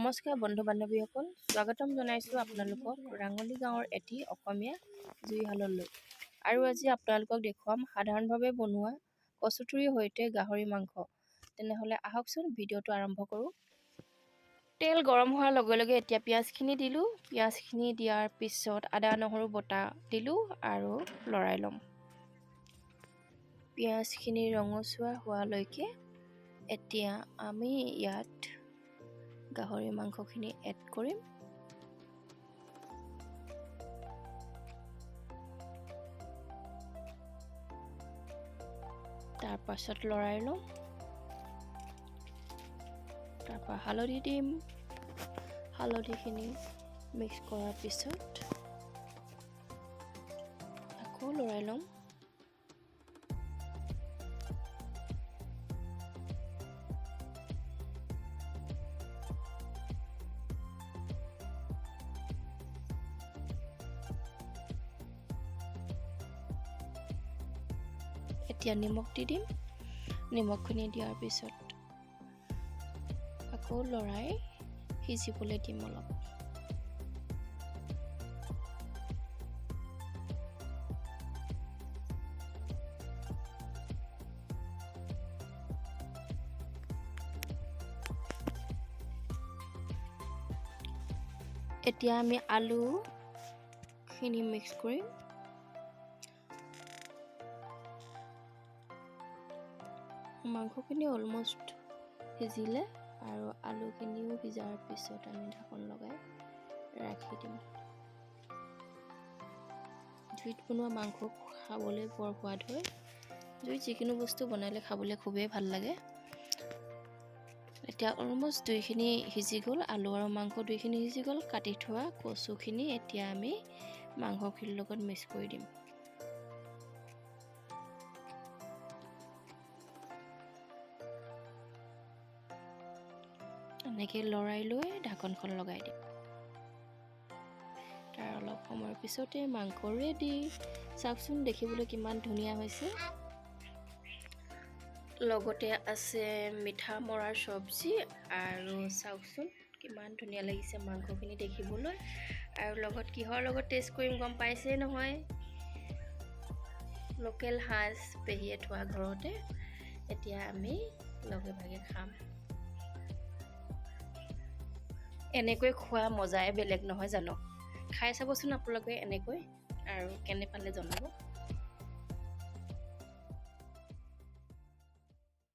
নমস্কাৰ বন্ধু বান্ধৱীসকল, স্বাগতম জনাইছোঁ আপোনালোকক ৰাঙলী গাঁৱৰ এটি অসমীয়া জুইশাললৈ। আৰু আজি আপোনালোকক দেখুৱাম সাধাৰণভাৱে বনোৱা কচুথুৰিৰ সৈতে গাহৰি মাংস। তেনেহ'লে আহকচোন ভিডিঅ'টো আৰম্ভ কৰোঁ। তেল গৰম হোৱাৰ লগে লগে এতিয়া পিঁয়াজখিনি দিলোঁ। পিঁয়াজখিনি দিয়াৰ পিছত আদা নহৰু বটা দিলোঁ আৰু লৰাই ল'ম। পিঁয়াজখিনি ৰঙচুৱা হোৱালৈকে এতিয়া আমি ইয়াত গাহৰি মাংসখিনি এড কৰিম। তাৰপাছত লৰাই ল'ম। তাৰপৰা হালধি দিম। হালধিখিনি মিক্স কৰাৰ পিছত আকৌ লৰাই ল'ম। এতিয়া নিমখ দি দিম। নিমখখিনি দিয়াৰ পিছত আকৌ লৰাই সিজিবলৈ দিম অলপ। এতিয়া আমি আলুখিনি মিক্স কৰিম। মাংসখিনি অলমষ্ট সিজিলে আৰু আলুখিনিও সিজাৰ পিছত আমি ঢাকন লগাই ৰাখি দিম। জুইত বনোৱা মাংস খাবলৈ বৰ সোৱাদ হয়। জুইত যিকোনো বস্তু বনালে খাবলৈ খুবেই ভাল লাগে। এতিয়া অলমষ্ট দুইখিনি সিজি গ'ল, আলু আৰু মাংস দুইখিনি সিজি গ'ল। কাটি থোৱা কচুখিনি এতিয়া আমি মাংসখিনিৰ লগত মিক্স কৰি দিম। এনেকৈ লৰাই লৈ ঢাকনখন লগাই দিম। তাৰ অলপ সময়ৰ পিছতে মাংস ৰেডি। চাওকচোন দেখিবলৈ কিমান ধুনীয়া হৈছে। লগতে আছে মিঠা মৰাৰ চব্জি। আৰু চাওকচোন কিমান ধুনীয়া লাগিছে মাংসখিনি দেখিবলৈ। আৰু লগত কিহৰ লগত টেষ্ট কৰিম গম পাইছেই নহয়, লোকেল সাজ পেহীয়ে থোৱা ঘৰতে। এতিয়া আমি লগে ভাগে খাম। এনেকৈ খোৱা মজাই বেলেগ নহয় জানো? খাই চাবচোন আপোনালোকে এনেকৈ, আৰু কেনে পালে জনাব।